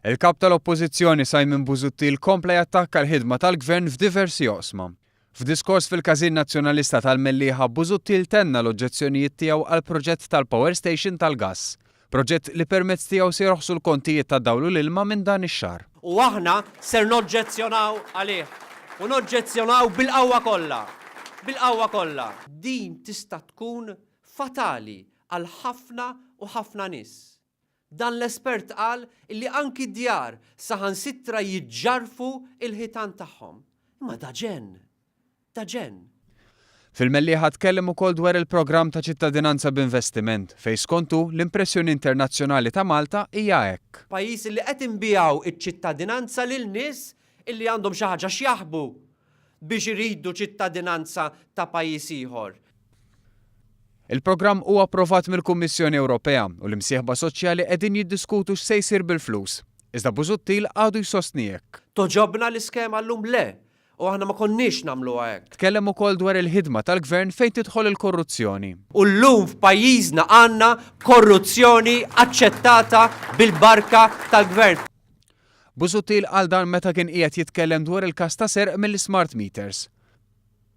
Il-Kap tal-Oppożizzjoni Simon Busuttil kompla jattakka l-ħidma tal-Gvern f'diversi oqsma. F'diskors fil-Każin Nazzjonalista tal-Mellieħa Busuttil tenna l-oġġezzjonijiet tiegħu għall-proġett tal-power station tal-gass. Proġett li permezz tiegħu se jorħsu l-kontijiet tad-dawl u l-ilma minn dan ix-xahar. U aħna ser noġġezzjonaw għalih. U noġġezzjonaw bil-qawwa kollha. Bil-qawwa kollha. Din tista' tkun fatali għal ħafna u ħafna nies. Dan l-espert qal illi anki d-djar saħansitra jiġġarrfu l-ħitan tagħhom. Imma da ġenn! Da ġenn! Fil-Mellieħa tkellem ukoll dwar il-programm ta' ċittadinanza b'investiment, fejn skont hu, l-impressjoni internazzjonali ta' Malta hija hekk. Pajjiż illi qed inbiegħu ċ-ċittadinanza lil nies illi għandhom xi ħaġa x'jaħbu biex iridu ċittadinanza ta' pajjiż ieħor. Il-programm hu approvat mill-Kummissjoni Ewropea u l-imsieħba soċjali qegħdin jiddiskutu x'se jsir bil-flus. Iżda Busuttil għadu jsostni hekk. Togħġobna l-iskema llum? Le! U aħna ma konniex nagħmluha hekk. Tkellem ukoll dwar il-ħidma tal-Gvern fejn tidħol il-korruzzjoni. U llum f'pajjiżna għandna korruzzjoni aċċettata bil-barka tal-Gvern. Busuttil qal dan meta kien qiegħed jitkellem dwar il-każ ta' serq mill-ismart meters.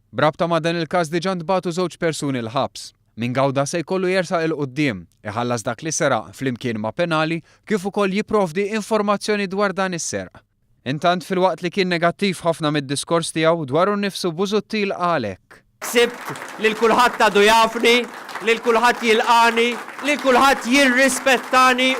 B'rabta ma' dan il-każ diġà ntbagħtu żewġ persuni l-ħabs. Min gawda se jkollu jersaq 'il quddiem, iħallas dak li seraq flimkien ma' penali kif ukoll jipprovdi informazzjoni dwar dan is-serq. Intant filwaqt li kien negattiv ħafna mid-diskors tiegħu, dwaru nnifsu Busuttil qal hekk. Sibt lil kulħadd għadu jafni, lil kulħadd jilqagħni, lil kulħadd jirrispettani.